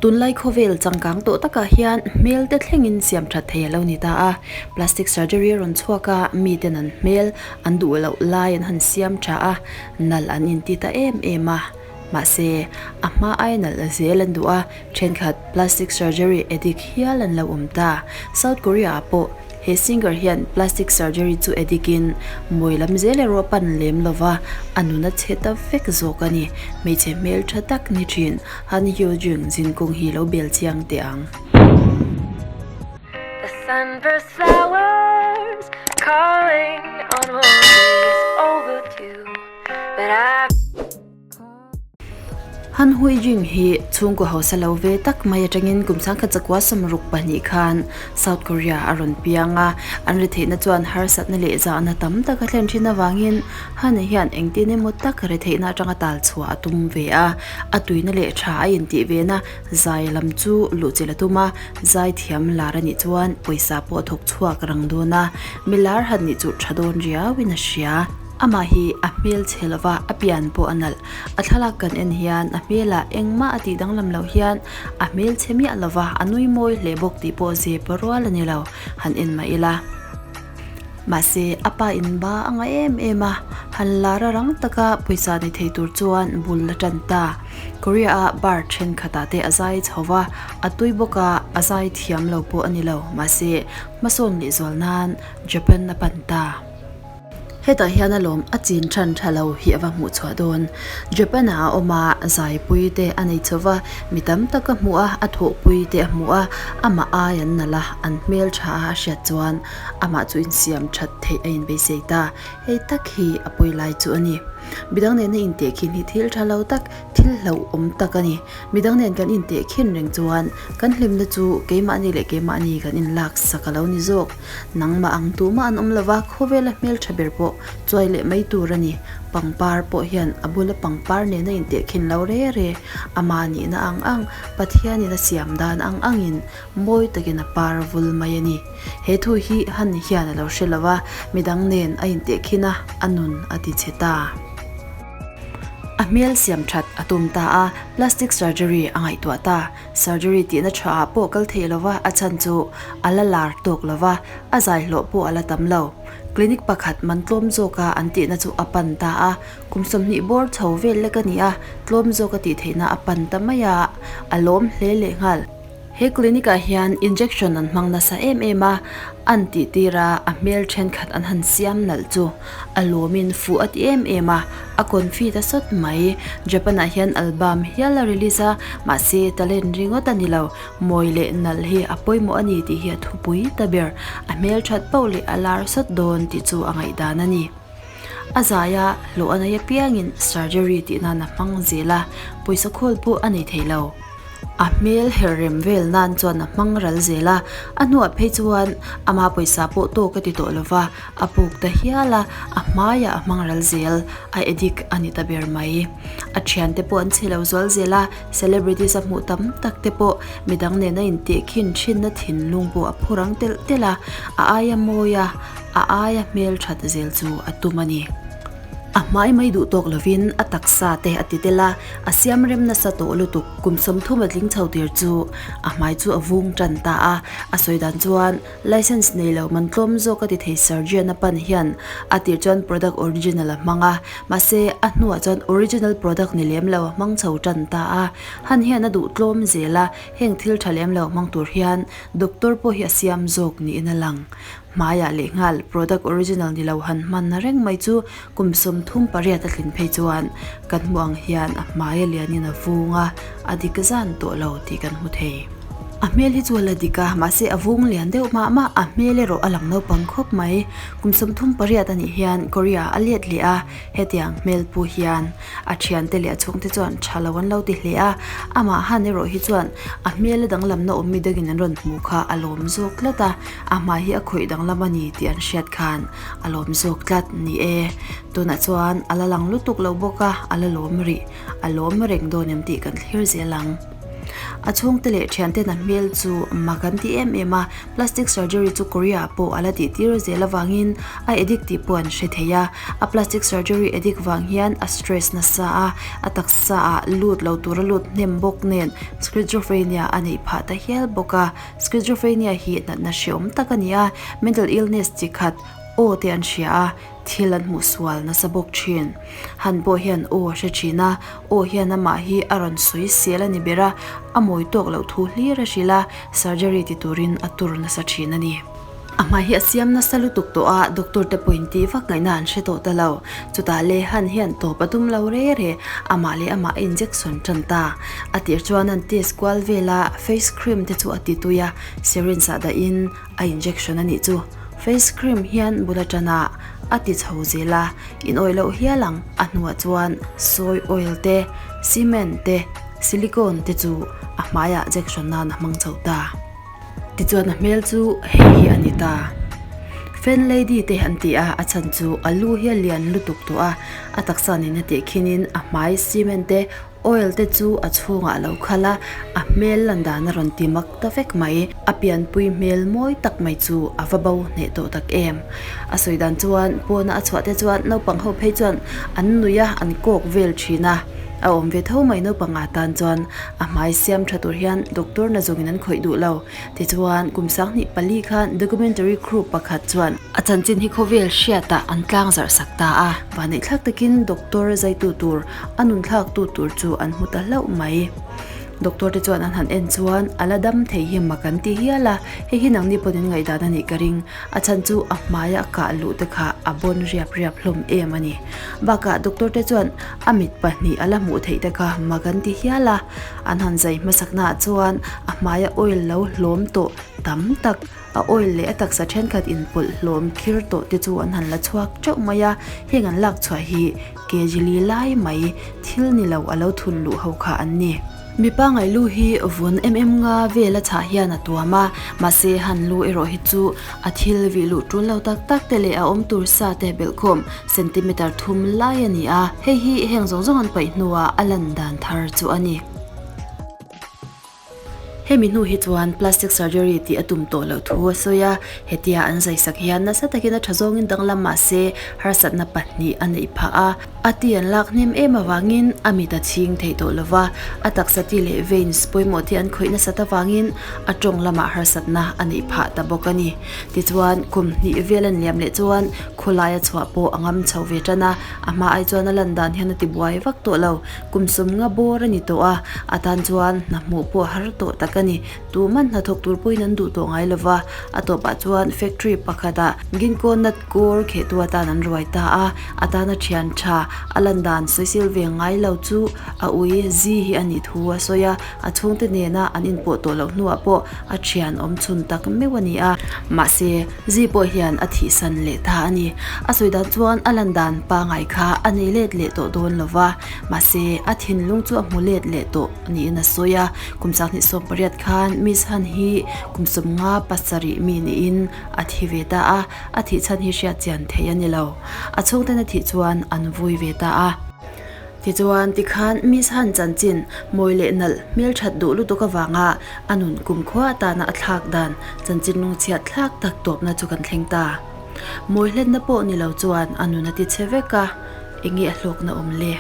Tunlai khawvel changkang tawh takah hian hmel te thlengin siam that thei a lo ni ta a, plastic surgery a rawn chhuak a, miten an hmel an duh loh lai an han siam tha a, nalh an inti ta em em a. Mahse, a hma ai nalh zel an duh a, thenkhat plastic surgery addict hial an lo awm ta. South Korea ah pawh he singer hian plastic surgery chu addict in mawi lam zel erawh pan lem lova, a nun a chhe ta vek zawk a ni. Hmeichhe hmeltha tak ni thin Han Hyo Jung zinkawng hi lo bel chiang teh ang. The sunburst flowers calling on roses overdue But I Han Hui Jing hi chhungkaw hausa lo ve tak mai atangin kum sangkhat zakua 62 khan South Korea a rawn piang a, an retheihna chuan harsatna leh zahna tam tak a thlen thin avangin Han hian engtin emaw tak retheihna atanga tal chhuah a tum ve a, a tuina leh tha a intih vena zai lam chu luhchilh a tum a, zai thiam lar a nih chuan pawisa pawh a thawk chhuak rang dawn a, milar han nih chu tha dawn riauin a hria. Amah hi a hmel chhe lova a pian pawh a nalh. A thlalak kan en hian a hmelah engmah a tih danglam loh hian a hmel chhe miah lova a nui mawi hle bawk tih pawh zep rual a ni lo, han en mah ila. Mahse a pa in ba a nga em em a, han lar a rang taka pawisa ni thei tur chuan bul a tan ta. Korea a bar thenkhatah te a zai chho va, a tui bawk a, a zai thiam lo pawh a ni lo. Mahse hmasawn lehzual nan Japan a pan ta. Hetah hian a lawm a chin than tha lo hi a va hmuh chhuah dawn. Japan ah a awm a, zaipui te a nei chho va, mi tam tak a hmuh a, a thawhpui te a hmuh a, amah ai an nalh a, an hmel tha a a hriat chuan amah chu insiam that theih a inbeisei ta. Hei tak hi a pawi lai chu a ni. Midang nena intehkhin hi thil tha lo tak, thil hlauhawm tak a ni. Midang nen kan intehkhin reng chuan kan hlimna chu keimahni leh keimahni kan inlak sak a lo ni zawk. Nangmah ang tumah an awm lova, khawvela hmeltha ber pawh chuai leh mai tur a ni. Pangpar pawh hian a bula pangpar nena intehkhin lo re re, ama nihna ang ang, Pathianin a siam dan ang angin mawi takin a par vul mai a ni. He thu hi Han hian a lo hre lova, midang nen a intehkhin a, a nun a ti chhe ta. A hmel siam that a tum ta a, plastic surgery a ngaihtuah ta. Surgery tihna tha ah pawh kal thei lova a chhan chu a la lar tawk lova, a zai hlawh pawh a la tam lo. Clinic pakhat man tlawm zawka an tihna chu a pan ta a, kum 20 bawr chho vel lek a ni a, tlawm zawka tih theihna a pan ta mai a, a lawm hle leh nghal. He clinic ah hian injection an hmang nasa em em a, an tih tir a, a hmel thenkhat an han siam nalh chu a lawmin fuh a ti em em a, a confi ta sawt mai. Japan ah hian album hial a release a, mahse talent ringawt a ni lo, mawi leh nalh hi a pawimawh a ni tih hi a thupui ta ber, a hmel that poh leh a lar sawt dawn tih chu a ngaihdan a ni. A zai a, hlawh a nei apiangin surgery tih nan a hmang zel a, pawisa khawl pawh a nei thei lo. A hmel her rem vel nan chuan a hmang ral zel a, a hnuah phei chuan ama pawisa pawh tawk a ti tawh lo va, a puk ta hial a, a hmaiah a hmang ral zel, a addict a ni ta ber mai. A thiante pawh an chhe lo zual zel a, celebrities a hmuh tam tak te pawh midang nena intehkhin thinna thinlung pawh a phur ang telh telh a, a aia mawi a, a aia hmel that zel chu a tum a ni. A hmai mai duh tawk lovin a taksa te a ti tel a, a siam rem nasa tawh lutuk. Kum 30 a tling chho tir chu a hmai chu a vung tan ta a, a sawi dan chuan license nei lo man tlawm zawk a ti thei surgeon a pan hian a tir chuan product original a hmang a, mahse a hnuah chuan original product ni lem lo a hmang chho tan ta a, han hian a duh tlawm zel a, heng thil tha lem lo hmang tur hian doctor pawh hi a siam zawk niin a lang. Hmaiah lehnghal product original ni lo han hman na reng mai chu kum 38 a tlin phei chuan kan hmuh ang hian a hmai a lianin a vung a, a dik zan tawh lo tih kan hmu thei. A hmel hi chu a la dik a, mahse a vung lian deuh mah mah, a hmel erawh a lang naupang khawp mai. Kum 38 a nih hian Korea a let leh a, hetiang hmel pu hian A thiante leh a chhungte chuan tha lo an lo ti hle a, amah han erawh hi chuan a hmel a danglamna awm mi dangin an rawn hmuh kha a lawm zawk tlat a, a hmai hi a khawih danglam a ni tih an hriat khan a lawm zawk tlat ni e. Tunah chuan a la lang lutuk lo bawk a, a la lawm rih, a lawm reng dawn em tih kan thlir zel ang. A chhungte leh thianten a hmel chu mak an ti em em a, plastic surgery chu Korea ah pawh a la tih tir zel avangin a addict tih pawh an hre thei a. A plastic surgery addict vang hian a stress nasa a, a taksa ah lut lo tur a lut hnem bawk nen schizophrenia a neih phah ta hial bawk a. Schizophrenia hi natna hreawm tak a ni a, mental illness chi khat aw te an hria a, thil an hmuh sual nasa bawk thin. Han pawh hian aw a hre thin a, aw hian amah hi a rawn sawi sel a ni ber a, a mawi tawk loh thu hlir a hrilh a, surgery ti turin a tur nasa thin a ni. A hmai hi a siam nasa lutuk tawh a, doctor te pawhin tih vak ngaihna an hre tawh ta lo. Chutah le Han hian tawp a tum lo re re, amah leh amah a injection tan ta. A tir chuan an test kual vel a, face cream te chu a ti tui a, syringe ah dahin a injection a nih chu. Face cream hian bul atana a ti chho zel a, in awih loh hial ang a hnuah chuan soy oil te, cement te, silicone te chu a hmaiah jection nan a hmang chho ta. Tichuan a hmel chu hei hi a ni ta. Fan lady te an ti a, a chhan chu a lu hi a lian lutuk tawh a, a taksa nena tehkhinin a hmai cement te Oil te chu a chhungah a lo khal a, a hmel lan dan a rawn ti mak ta vek mai. A pianpui hmel mawi tak mai chu a va bo hneh tawh tak em. A sawi dan chuan pawna a chhuah te chuan naupang ho phei chuan an nui a, an kawk vel thin a. A awm ve tho mai naupang ah tan chuan a hmai siam tha tur hian doctor na zawngin an khawih duh lo. Tichuan kum 2004 khan documentary crew pakhat chuan a chanchin hi khawvel hriatah an tlang zarh sak ta a. Vaneihthlak takin doctor zaitu tur A nun thlaktu tur chu an hmu ta hlauh mai. Doctor te chuan an han en chuan a la dam thei hi mak an ti hial a, hei hi nangni pawhin an ngaihdan a nih ka ring. A chhan chu a hmaia a kah luh te kha a bawn riap riap hlawm em a ni. Bakah doctor te chuan a mit pahnih a la hmuh theih te kha mak an ti hial a. An han zai hmasaknaah chuan a hmaia oil lo hlawm tawh tam tak A oil leh a taksa thenkhat inpawlh hlawm khir tawh te chu an han la chhuak teuh mai a, heng an lak chhuah hi kg li lai mai thil ni lo a lo thun luh ho kha an ni. Mipa ngaihlu hi vun em em nga vel a chhah hian a tuam a, mahse han lu erawh hi chu a thil vih luh tul lo tak tak te leh a awm tur sa te belhkhawm centimeter thum lai a ni a, hei hi heng zawng zawng an paih hnuah a lan dan thar chu a ni. Hemi hnu hi chuan plastic surgery tih a tum tawh loh thu a sawi a, hetia an zaisak hian nasa takin a tha zawngin danglam mah se harsatna pahnih a neih phah a, a ti an lak hnem em avangin a mit a chhing theih tawh lo va, a taksa ti leh veins pawimawh te an khawih nasat avangin a tawng lamah harsatna a neih phah ta bawk a ni. Tichuan kum hnih vel an liam leh chuan khawlai a chhuah pawh a ngam chho ve tan a, a hma ai chuan a lan dan hian a ti buai vak tawh lo. Kum sawmnga bawr a ni tawh a, a tan chuan hna hmuh pawh har tawh tak a ni. Tuman hnathawk tur pawhin an duh tawh ngai lo va, a tawpah chuan factory pakhatah Ginkgo nut kawr khehtu atan an ruai ta a, a tana thian tha a lan dan sawisil ve ngai lo chu a ui zi hi a nih thu a sawi a, a chhungte nena an inpawh tawh loh hnuah pawh a thian awm chhun tak meuh a ni a. Mahse, zi pawh hian a thihsan leh ta a ni. A sawi dan chuan a lan dan pangai kha a nei let leh tawh dawn lo va. Mahse, a thinlung chu a hmu let leh tawh niin a sawi a. Kum 2018 khan Miss Han hi kum 57 mi niin a thi ve ta a, a thih chhan hi hriat chian theih a ni lo. A chhungten a thih chuan an vui ve ta a. Tichuan, tikhan Miss Han chanchin mawi leh nalh hmelthat duh lutuk avanga a nun kumkhua atana a thlak dan chanchin lungchhiat thlak tak tawpna chu kan thleng ta. Mawi hlenna pawh ni lo chuan a nun a ti chhe vek a. Enge a hlawkna awm le?